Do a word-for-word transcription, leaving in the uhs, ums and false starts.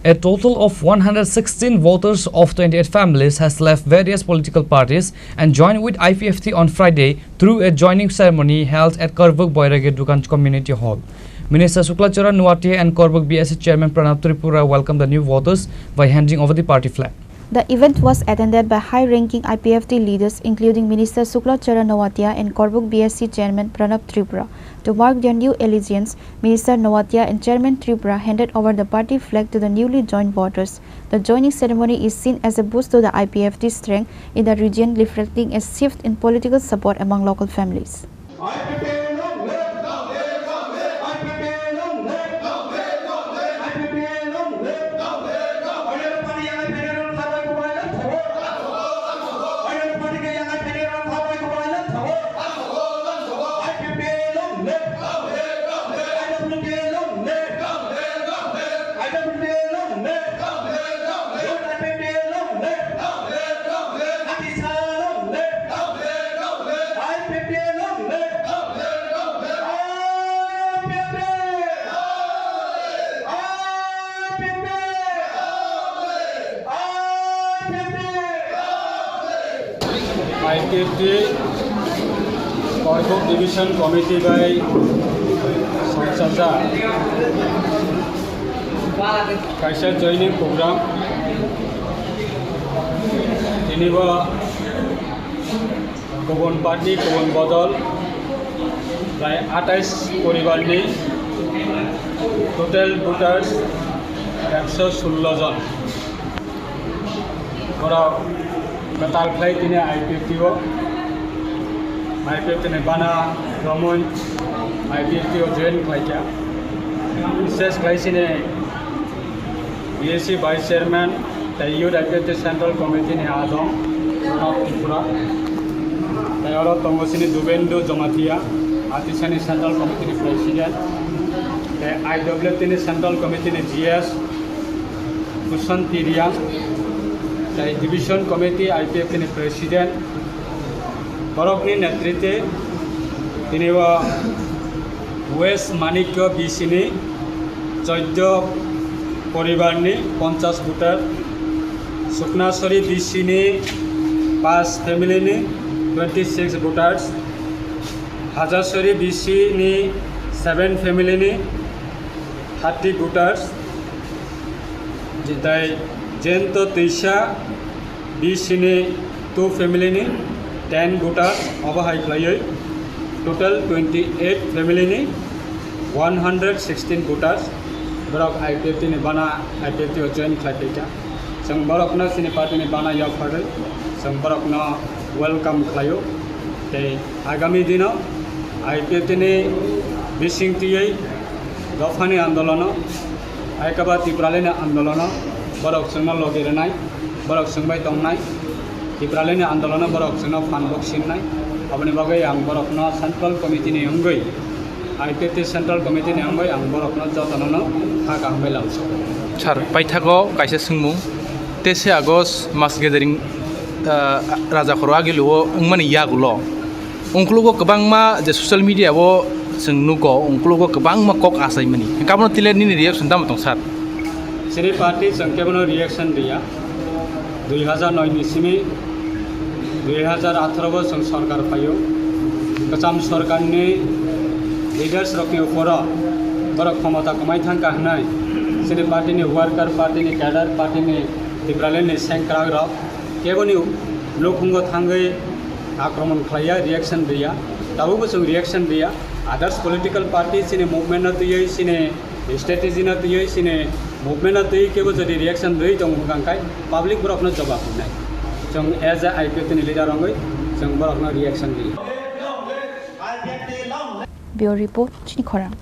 A total of one hundred sixteen voters of twenty-eight families has left various political parties and joined with I P F T on Friday through a joining ceremony held at Korbuk Boirage Dukan Community Hall. Minister Suklachara Noatia and Korbuk B S C Chairman Pranab Tripura welcomed the new voters by handing over the party flag. The event was attended by high-ranking I P F T leaders, including Minister Suklachara Noatia and Korbuk B S C Chairman Pranab Tripura. To mark their new allegiance, Minister Noatia and Chairman Tripura handed over the party flag to the newly joined voters. The joining ceremony is seen as a boost to the I P F T strength in the region, reflecting a shift in political support among local families. I P F T Korbuk Division Committee bai songchajak kaisa joining program. Tini bo kubun party, kubun bodol, prai atais poribar ni total voters ekso sullo jon. Borok kwtal khlai tini I P F T o, I P F T ni bana romwi I P F T o join khlai kha. Bises khlai sini B S C Vice Chairman tei Youth I P F T Central Committee ni adong Pranab Tripura. Tei oro tongo sini Dubendu Jamatia, Atisani Central Committee ni President. Tei I W T ni Central Committee ni G S Kusanti Riang, tei Division Committee I P F T ni President, borokni netritwe tini o West Manikya B C ni choiddo poribar ni ponchash voter, Suknasori B C ni paanch family ni twenty six voters, Hajasori B C ni seven family ni thirty voters, tei Jento Twisa B C ni two family ni ten voters, obo hai khlaiwi total twenty eight family ni one hundred sixteen voters borok I P F T ni bana I P F T o join khlai phaikha. Chwng borokno chini party ni bana yapharwi chwng borokno welcome khlaio. Tei agami dino I P F T ni bising twiwi dophani andolono, Aikaba Tipraland ni andolono borok chwngno logi rwnai, borok chwng bai tongnai, Tipraland ni andolono borok chwngno phan bok simnai. Aboni bagwi ang borokno Central Committee ni wngwi, I P F T Central Committee ni wngwi ang borokno jotono no kha kaham bai lamsao. Sir, paithago kaisa swngmung. Teise August mas gathering, ah, Rajakhoro Agiluo wngmani yagulo, ungkulugo kwbangma je social media o chwng nugo, ungkulugo kwbangma kok achaimani. Hwnkhe abono tile nini reaction tamo tong, sir? Chini party chwng kebono reaction riya. Dui hazar noi ni simi dui hazar atharo bo chwng sorkar phaio. Kwcham sorkarni leaders rokni uporo borok khomota kwmai thangkha hwnwi chini party ni worker, party ni cadre, party ni Tipraland ni sengkrak rok keboni nukhungo thangwi akromon khlaiya, reaction riya. Tabukbo chwng reaction riya. Others political party chini movement no twiwi, chini strategy no twiwi, chini movement no twiwi kebo jodi reaction rwi tongo hwnkha khe public borokno jobab rwnai. Chwng as a I P F T ni leader wngwi chwng borokno reaction riya. Bureau Report, Chini Khorang.